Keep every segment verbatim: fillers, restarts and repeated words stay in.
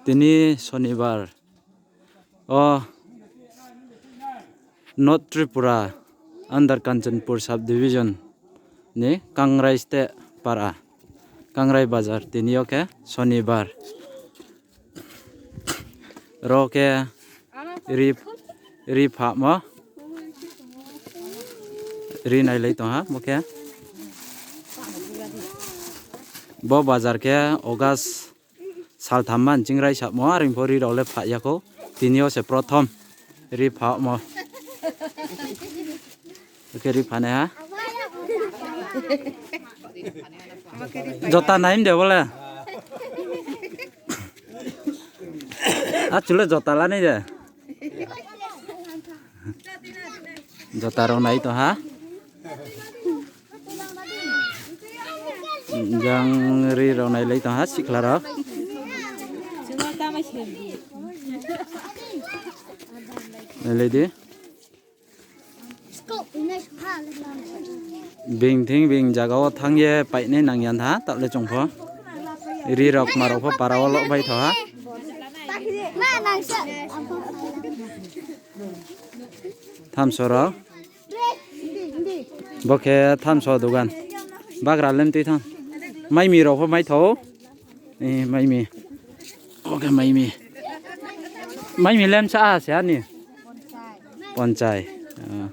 Tini Sonibar. O North Tripura under Kanchanpur subdivision ni Kangrai State para, Kangrai Bazar, tini o khe Sonibar. Ro khe ri, ri phamo, ri nailai tongha mo khe. Bo bazar khe August saltham man chingrai sabo, aring pho ri rok le pha ya kho. Tini o se prothom ri phamo. Oke, ri phane ha. Jota naim de bole. A chule jota lani de. Jota rok nai to ha. Jang ri rok nai lai to ha sikla rok. Nai lai di. Bing thing bing jaga o thang ye painai nang yan tha, tabole chwng pho. Ri rok ma rok pho para o lok bai tho ha. Thamso rok. Bo khe thamso dogan. Bagra lem twi thang. Mai mi rok pho mai tho. Eh, mai mi. Oke, mai mi. Mai mi lem sa se ani. Ponchai. Ah.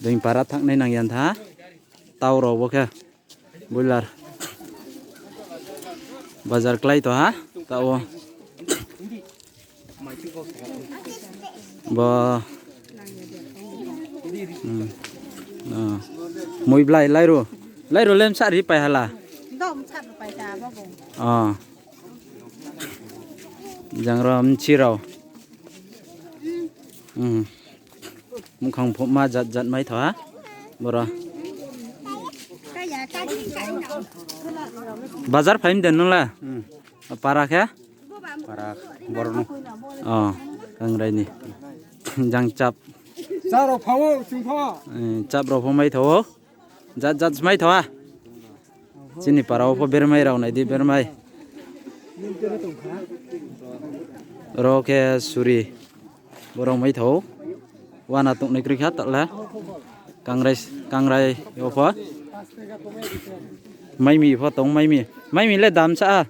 Ding para thang nai nang yan tha. Tau rok bo khe. Boiler. Bazar klai to ha. Tao. Bo. Hmm. Ah. Mui blai lairu. Lairu lem sari pai hala. Dom sat pai sa babu. Ah. Jangram chirau. Hmm. Mukhang phuma jat jat mai tho ha. Boro. Bazar phaim den nung la? Hmm. Para khe? Para borno. Oh, Kangrai ni. Jang chap. Chap rok phawo, chwng phawo. Eh, chap rok pho mai tho. Jat jat mai tho ha. Chini para o pho bermai rok nai di bermai. Ro khe suri. Borok mai tho. Wana tok nai kri kha tala. Kangrai, kangrai o pho. Mai mi pho tong mai mi. Mai mi le dam sa.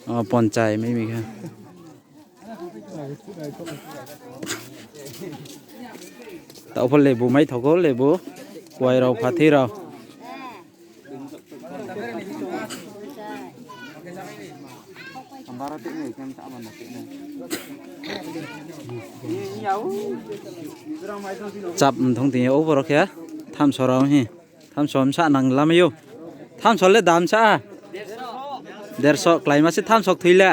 Oh, ponchai mai mi kha. Tao pho lebu mai thogo, lebu, kuai rok, phathi rok. Chap mthong tini o borok khe thamso rok hi. Thamso msa nang lamayo. Thamso le dam sa. Derso klaima se thamsok thwile.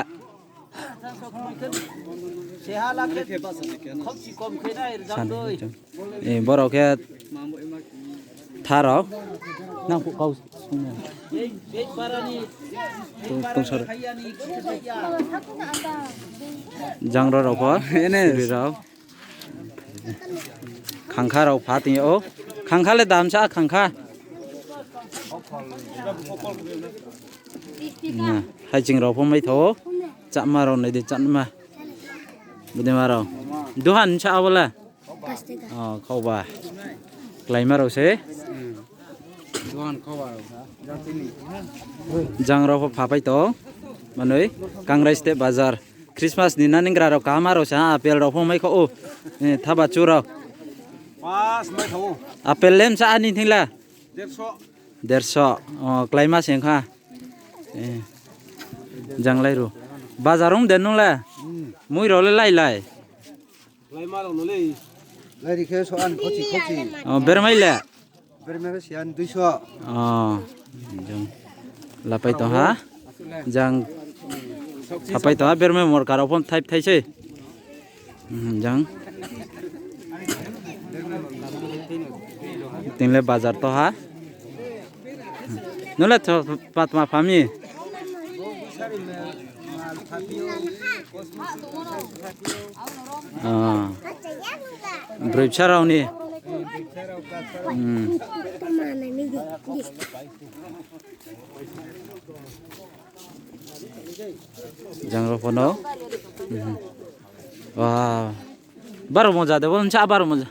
San-, eh, borok khe tharok. Nang kau songya. Tungsar. Jangra rok pho. Ene. Suri rok. Khangkha rok pha tini o. Khangkha le dam sa khangkha. Na, hai ching rok pho mai tho. Chama rok nai de chama. Budi ma rok. Duhan sa abola. Oh, khau ba. Klaima rok se. Jang rok pho pha pai to. Manoi Kangrai State Bazar. Christmas ni naningra rok kaham aro sa apple rok pho mai kho o. Eh, thaba chu rok. Pas mai kho. Apple lem sa ani thingla. Derso. Derso. Oh, klaima seng kha. Eh. Janglai ru. Bazar ung den nung la. Hmm. Mui rok le lai lai. Lai ma rok no le. Lai ri khe so an khochi khochi. Oh, bermai le. Bermai siyan duiso. Oh, jong. Lapai tong ha. Jang. Sapai tong ha, bermai mor karo phone thai thai se. Hmm, jang. Tingle bazar to ha. Nula to patma phami. Ah. Broi bwsa rok ni. Hmm. Jang rok phano. Mhm. Wah. Baro moja de, boro cha baro moja.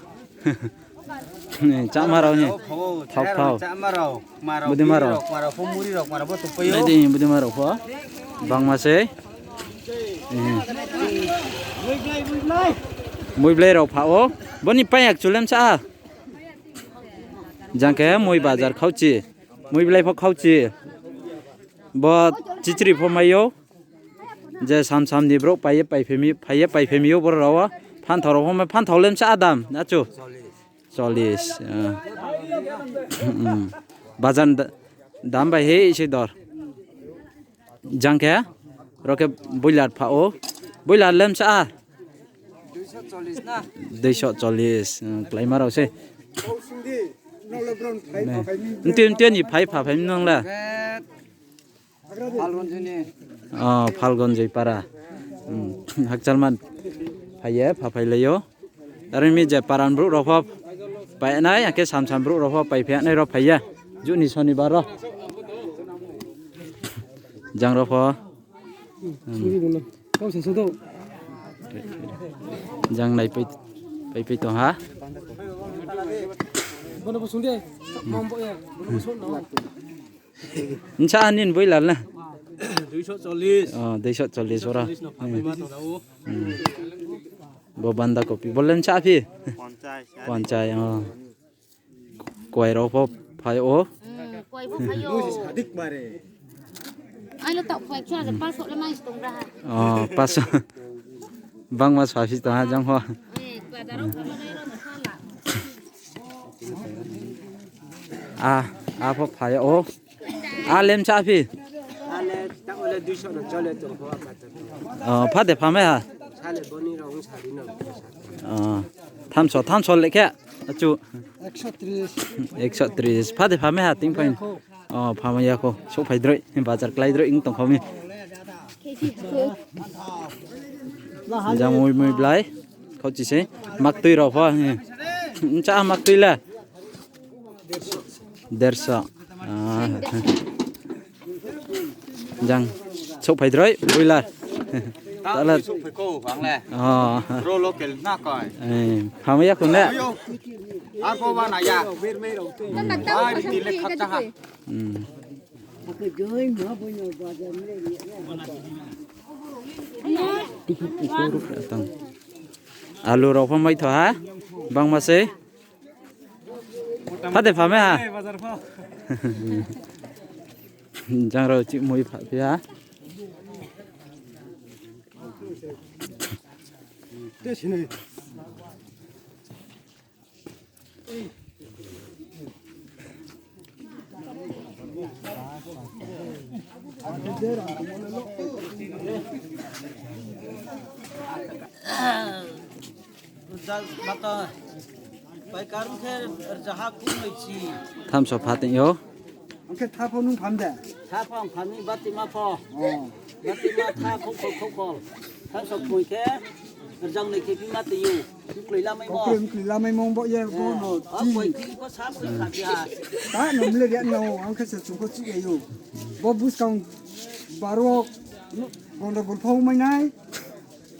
Chama rok ni. Thok thok. Budi maro. Nai di budi maro pho. Bangma se. Eh. Mui blai rok pha o. Boni payak chulem cha. Jang khe mui bazar khauchi. Mui blai pho khauchi. Bo chichiri pho mayo. Je sam sam ni borok paiye paiphemi, phaiye paiphemi o borok rok o. Phanthok rok pho mai, phanthok lem cha dam, achu. Chollish, ah. Mm. Bajan da-, dam bai he ise dor. Jang khe, rok khe boiler pha o. Boiler lem cha. Duiso chollish, ah, klaima rok se. Nti, nti ni phai pha phai nang la. Phalgonjini. Oh, Phalgonjoi para. Hmm, hakchalman phaiye, pha phailayo. Aro mi je paran bru rok pho painai, ake sam sam bru rok pho pai phainai rok phaiya. Juni sonibar ro. Jang rok pho. Hmm. Jang nai pai, pai pai tong ha. Bono bo sungde. Mambo ya. Bono bo sung no. Nsa anin boiler na. Duiso chollish. Oh, duiso chollish ora. Chollish no phapai ma tong o. Hmm. Bo banda kopi. Bolen cha phi? Ponchai, sari. Ponchai, oh. Koi rok pho phai o. Hmm, koi pho phai o. Sadik mare. Ano tak phai kya je pas le mai tong raha. Oh, pas. Bangma sa phi tong ha jang ho. Eh, bazar o pho le ro na sala. A, a pho phai o. A lem cha phi. Ale ta ole duiso no chole to ho apa to. Oh, phate pha mai ha. Sale boni rong sari no. Oh, thamso, thamso lekhe. Achu. Ekso tris. Ekso tris. Phate pha mai ha ting phain. Oh, pha mai ya ko. Sok phai droi. Bazar klai droi ing tong khomi. Jang mui mui blai. Kau chi se. Mak tui rok pho. Cha mak tui la. Dersa. Ah. Jang sok phai droi boiler. Tala sok phai ko ang le. Oh. Ro local na kai. Eh, pha mai ya ko ne. Ayo. Ar ko ba na ya. Ai ti le khap cha ha. Hmm. Alu rok pho mai tho ha. Bangma se. Phate pha mai ha. Jang rok chi mui pha phi ha. Thamso pha tong yo. Hwnkhe tha pho nwng pham de? Tha pho ang phamni bati ma pho. Oh. Bati ma tha khokol khokol. Tha sok poi khe rjang nai khe bima twi o. Kwklwi lamai mo. Kwklwi kwklwi lamai mo bo ye bo no. Ah, poi khe ko sa poi kha ya. Ta no mle ya no ang khe se chukho chi ya yo. Bo buskang baro gondogol pho mai nai.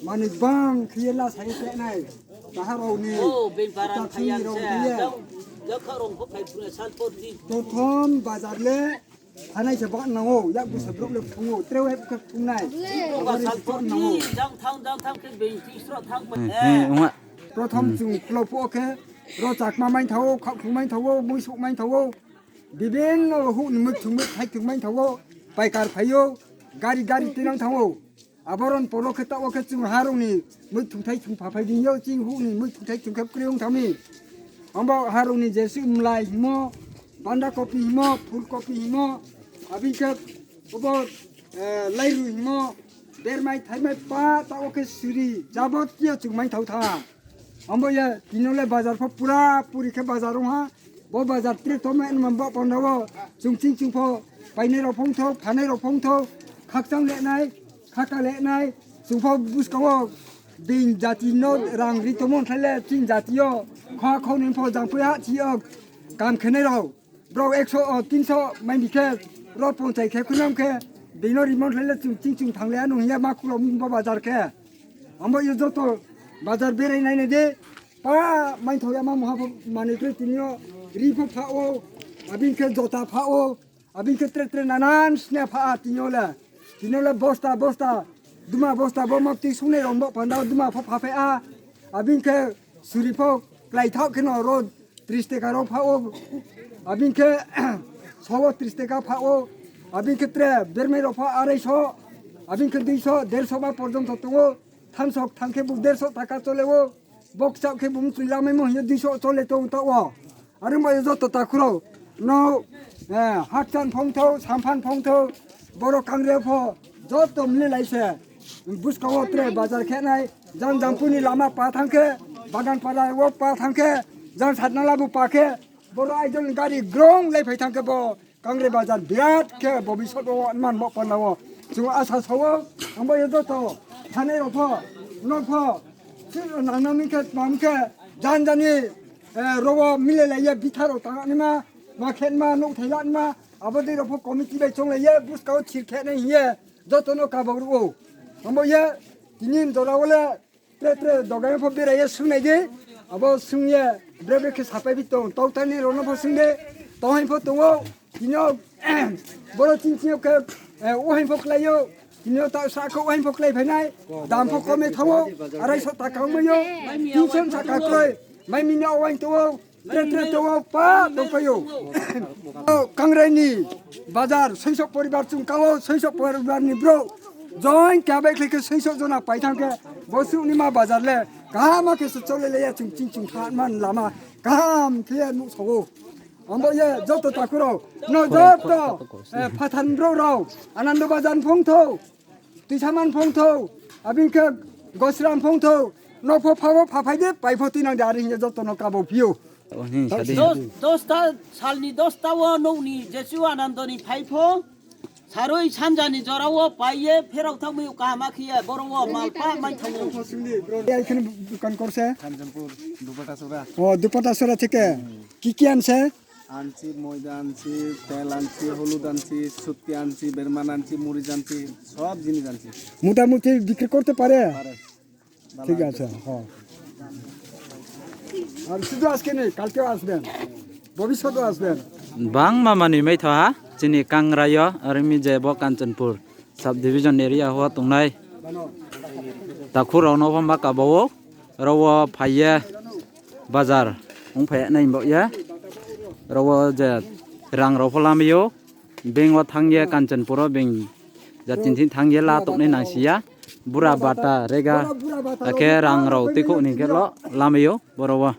Mani bang khiye la sai te nai. Taharok ni. Oh, beng paran ta thani khayang rok se. Diye. Jang, jang kha rong pho khai pura sal pho di. Prothom bazar le hanai se bak nango, yak busa brok le phungo, trew hai bukha phungnai. Bro ba sal pho di, jang thang, jang thang khe beng ti sro thang pa. Hmm, hmm, wngma. Prothom chung klo pho khe, ro chakma main thawo, khak phung main thawo, mui suk main thawo. Bibin no hu ni mui thung mui thai thung main thawo, paikar phayo, gari gari tinang thawo. Aboron poro khe ta o khe chwng harong ni mui thungthai thung pha phai di yo, ching hu ni mui thungthai thung khe kwrwi wng thami. Ambo harong ni jesu mlai himo, banda kopi himo, phul kopi himo, abing khe obo, eh, lairu himo, bermai thaimai pa ta o khe suri jabot kiyo chwng mai thau tha. Ambo ya tino le bazar pho pura puri khe bazar wng ha. Bo bazar tre toma enma bo panda o chwng ching chwng pho painai rok phung tho, phanai rok phung tho, khakchang le nai, khaka le nai, chwng pho buskang o beng jati no rang ri tomo thai le ching jati o kha khau ni pho jang pui ha chi o kam khenai rok. Bro ekso o tinso mai ni khe ro ponchai khe khunam khe Bino rimon khlai le chwng ching ching thang le ano hiya ma kulo bo bazar khe. Ambo yo joto bazar berai nai nai de. Pa main thoya ma moha bo manwi khe tini yo ri pho pha o. Abin khe jota pha o. Abin khe tre tre nanan sne pha a tini yo le. Tini yo le bosta bosta. Duma bosta bo mak ti sunai rong bo panda duma pho pha phe a. Abin khe suri pho klai thok khe no ro tris taka rok pha o, abin khe sobo tris taka pha o, abin khe tre bermai rok pha arai so, abin khe dui so, der so ma porjonto tongo, thamsok thang khe bo der so taka chole o, bok chao khe bo mchwi lamai mo hiyo dui so chole tong ta o. Are mo joto takhuro no, eh, hakchan phongtho, samphan phongtho, borok kangre pho, joto mili lai se. Buskao tre bazar khe nai, jang Jampuni lama pa thang khe, Bagan para o pa thang khe, jang Satnala bo pa khe, boro aidol gari grong lai phai thang khe bo kangre bazar birat khe bobisot o man bo panda o. Chwng asa sao, ambo yo joto, thane rok pho, nok pho, si nang nang khe, mam khe, jan jani, eh, rogo mile lai ye bitharo tang ani ma, ma khen ma, nok thai lan ma, abo dei rok pho committee bai chong lai ye, buskao thir khe nai hiye. Jotono kabok rwo. Ambo ye tini jora wale tre tre dogai pho berai ye sungnai de. Abo sungye bre bre khe sapai bi tong. Tau tani rono pho sungde. Tau hai pho tongo. Tini o boro ching ching khe, eh, o hai pho klai yo. Tini o ta sa kho o hai pho klai phainai. Dam pho kome thawo. Arai so taka wngma yo. Tinson saka kroi. Mai mini o wai tongo. Tre tre tongo pa tongpaio. O Kangraini bazar soisok poribar chwng kao, soisok poribarni bro. Join khe bai khlai khe soisok jona pai thang khe bo sukni ma bazar le kaham khe se chole le ya chwng ching ching kha man lama kaham khe ya nuk sogo. Ambo ye joto takuro no joto, eh, phathan bro rao Anando bazar phongtho. Twi saman phongtho, abin khe gosram phongtho, nokpho phabo phaphai de, paipho twi nang de, ari hinya joto no kabo phio. Oh, ni sadi. Dos, dosta, salni dosta o nokni jesu Anandoni phaipho, saroi sanjani jora o paiye, pherok thangmio kahama khiye, boro o malpa mai thango. Ai khini dukan korse? Kanchanpur, Dupata Sora. Oh, Dupata Sora theke. Ki ki anse? Ansi, moida ansi, tel ansi, holud ansi, sutti ansi, berman ansi, muris ansi, sob jinis ansi. মোটামুটি বিক্রি করতে পারে? পারে। ঠিক আছে, হ্যাঁ। আর শুধু আজকে নেই, কালকেও আসবেন, ভবিষ্যতেও আসবেন। Bangma manwi maithoha chini Kangraio, arimi je bo Kanchanpur sub division area ho tongnai. Takhurokno pho ma kabao. Oro o phaiye bazar wng phai nai bo ye. Oro o je rang rok pho lamio, bank o thangye Kanchanpur o bank jatin tin thangye la toknai nang siya. Bura bata rega, akhe rang rok tei khok ni khe lo lamio boro o.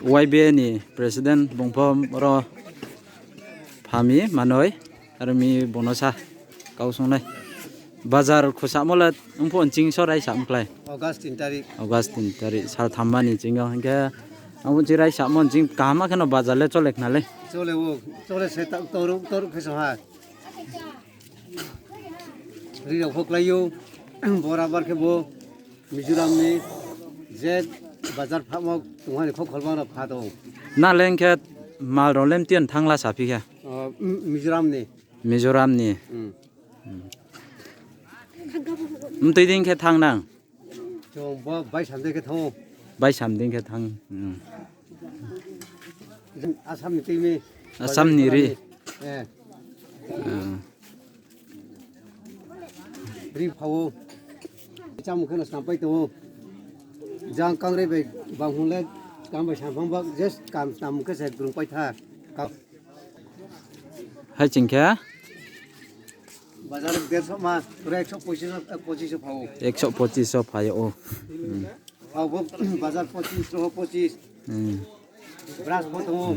Y B A ni president bung pho oro phami manoi. Armi bono sa kau songnai. Bazar khosamo le wngpho nching so raisa wngklai. August tin tarik. August tin tarik, sal thammani chingo. Hinkhe ang bo nching raisa mo nching kaham ma kheno bazar le chole khna le. Chole o, chole se ta-, toruk, toruk khe soha. Ri rok kho klai o, bora bar khe bo. Mizoram ni je bazar phamo tongmani kho kholma rok pha tong. Na leng khe mal rok lem tiyan thangla sa phi khe. O, M-, Mizoram ni. Mizoram ni. Hmm. Mtwi ding khe thang nang. Chwng bo bai sam ding khe thango. Bai sam ding khe thang. Hmm. Assam ni twi mi. Assam ni ri. Eh. Hmm. Ri phawo. Chamung kheno snampai tongo. Jang kangrai bai banghung le kam bai samphang bak je kam snamung khe se grung pai tha. Ka- Hai chingkha? Bazar derso ma, pura ekso pochis, pochis phawo. Ekso pochis phayo o. Hmm. Phawo bazar pochis, roho pochis. Hmm. Bras pho tongo,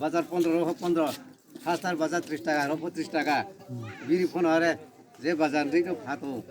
bazar pondro, roho pondro. Hastar bazar tris taka, roho tris taka. Biri phono are, je bazar ri no phato.